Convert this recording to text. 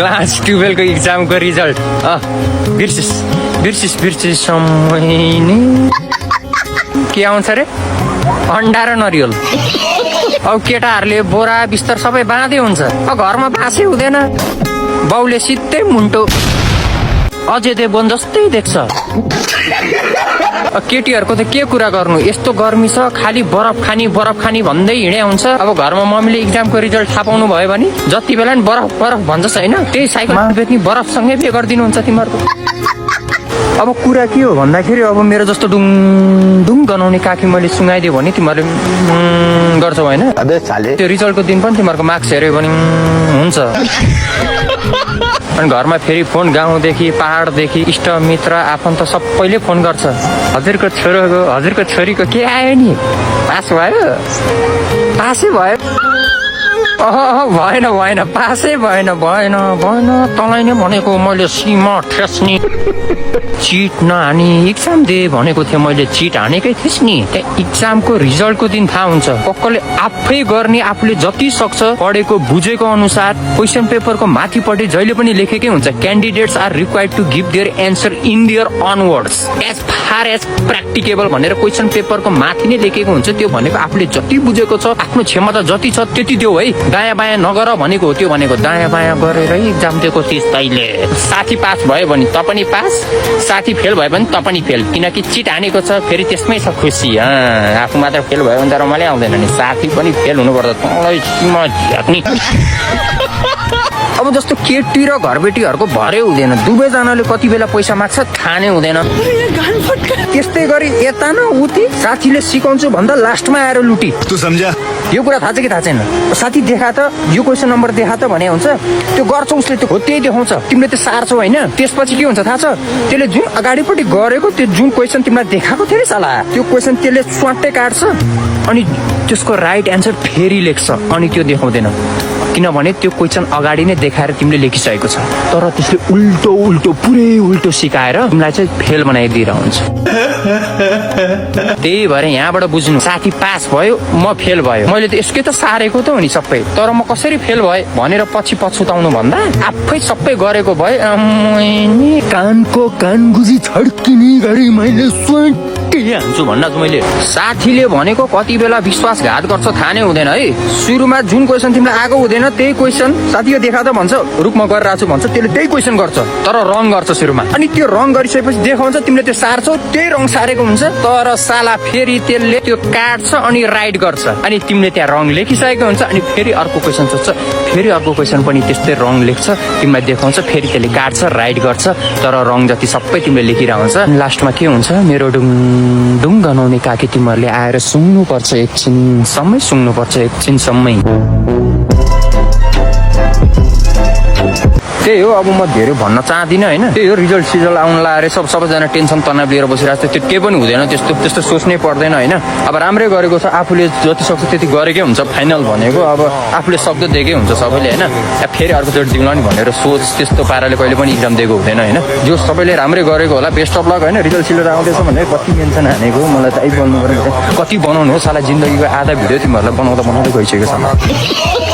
Class 12 को इक्जामको result बिर्सिस समय नै के आउँछ रे अन्डा र नरिवल। अब केटाहरूले बोरा बिस्तर सबै बाँधे हुन्छ, अब घरमा बाँसै हुँदैन। बाउले सिधै मुन्टो अझै देवगन जस्तै देख्छ। केटीहरूको त के कुरा गर्नु, यस्तो गर्मी छ खाली बरफ खानी भन्दै हिँडे हुन्छ। अब घरमा मम्मीले इक्जामको रिजल्ट थाहा पाउनु भयो भने जति बेला नि बरफ भन्छस् होइन, त्यही साइकलमा बेच्ने बरफसँगै पे गरिदिनुहुन्छ तिमीहरूको। अब कुरा के हो भन्दाखेरि अब मेरो जस्तो डुङ गनाउने काकी मैले सुँगाइदियो भने तिमीहरूले गर्छौ होइन। त्यो रिजल्टको दिन पनि तिमीहरूको मार्क्स हेऱ्यो भने हुन्छ। अनि घरमा फेरि फोन गाउँदेखि पहाडदेखि इष्ट मित्र आफन्त सबैले फोन गर्छ, हजुरको छोरीको के आयो नि, पासै भयो। भएन पासै भएन तँलाई नै भनेको मैले सीमा ठेस्नी चिट नहानी इक्जाम दे भनेको थिएँ, मैले चिट हानेकै थिइस् नि। त्यहाँ इक्जामको रिजल्टको दिन थाहा हुन्छ। पक्कले आफै गर्ने, आफूले जति सक्छ पढेको बुझेको अनुसार क्वेसन पेपरको माथिपट्टि जहिले पनि लेखेकै हुन्छ candidates are required to give their answer in their own words as far as practicable भनेर क्वेसन पेपरको माथि नै लेखेको हुन्छ। त्यो भनेको आफूले जति बुझेको छ, आफ्नो क्षमता जति छ त्यति देऊ है। दायाँ बायाँ नगर भनेको हो। त्यो भनेको दायाँ बायाँ गरेर इक्जाम दिएको थिइस् तैले। साथी पास भयो भने त पनि पास, साथी फेल भयो भने त पनि फेल, किनकि चिट हानेको छ फेरि त्यसमै छ खुसी। आफू मात्र फेल भयो भने त रमाइलो आउँदैन नि, साथी पनि फेल हुनुपर्छ तँलाई सीमा झ्याक्नी। अब जस्तो केटी र घरबेटीहरूको भरै हुँदैन, दुवैजनाले कति बेला पैसा माग्छ थाहा नै हुँदैन। त्यस्तै गरी यता न उति साथीले सिकाउँछु भन्दा लास्टमा आएर लुटी। तँ सम्झा यो कुरा थाहा छ कि थाहा छैन? साथी देखा त यो क्वेसन नम्बर देखा त भने हुन्छ, त्यो गर्छ उसले, त्यो हो त्यही देखाउँछ, तिमीले त्यो सार्छौ होइन। त्यसपछि के हुन्छ थाहा छ? त्यसले जुन अगाडिपट्टि गरेको त्यो जुन क्वेसन तिमीलाई देखाएको थियो नि साला, त्यो क्वेसन त्यसले स्वाटै काट्छ अनि त्यसको राइट एन्सर फेरि लेख्छ अनि त्यो देखाउँदैन, किनभने त्यो क्वेसन अगाडि नै देखाएर तिमीले लेखिसकेको छ। तर त्यसले पुरै उल्टो सिकाएर तिमीलाई चाहिँ फेल बनाइदिएर हुन्छ। त्यही भएर यहाँबाट बुझ्नु, साथी पास भयो म फेल भयो, मैले त यसकै त सारेको त हो नि सबै, तर म कसरी फेल भए भनेर पछि पछुताउनु भन्दा आफै सबै गरेको भए कानको कान गुजी छड्किने गरी मैले हान्छु भन्न मैले। साथीले भनेको कति बेला विश्वासघात गर्छ थाहा नै हुँदैन है। सुरुमा जुन क्वेसन तिमीलाई आएको हुँदैन त्यही क्वेसन साथी देखा त भन्छ, रुखमा गरिरहेको छु भन्छ, त्यसले त्यही क्वेसन गर्छ तर रङ गर्छ सुरुमा। अनि त्यो रङ गरिसकेपछि देखाउँछ, तिमीले त्यो सार्छौ, त्यही रङ सारेको हुन्छ, तर साला फेरि त्यसले त्यो काट्छ अनि राइट गर्छ अनि तिमीले त्यहाँ रङ लेखिसकेको हुन्छ। अनि फेरि अर्को क्वेसन सोध्छ, फेरि अर्को क्वेसन पनि त्यस्तै रङ लेख्छ, तिमीलाई देखाउँछ, फेरि त्यसले काट्छ राइट गर्छ, तर रङ जति सबै तिमीले लेखिरहेको हुन्छ। लास्टमा के हुन्छ, मेरो डुङ गनाउने काकी तिमीहरूले आएर सुन्नुपर्छ, एकछिनसम्मै। त्यही हो, अब म धेरै भन्न चाहदिनँ होइन। त्यही हो, रिजल्ट आउन लाएर सबैजना टेन्सन तनाव लिएर बसिरहेको छ, त्यो केही पनि हुँदैन, त्यस्तो सोच्नै पर्दैन होइन। अब राम्रै गरेको छ, आफूले जति सक्छ त्यति गरेकै हुन्छ। फाइनल भनेको अब आफूले सक्दो दिएकै हुन्छ सबैले होइन। फेरि अर्कोचोटि दिउँला नि भनेर सोच, त्यस्तो पाराले कहिले पनि इक्जाम दिएको हुँदैन होइन। जो सबैले राम्रै गरेको होला, बेस्ट अफ लक होइन। रिजल्ट आउँदैछ भने कति टेन्सन हानेको मलाई त बोल्नु पर्यो, कति बनाउनु हो साला, जिन्दगीको आधा भिडियो तिमीहरूलाई बनाउँदा गइसकेको छ।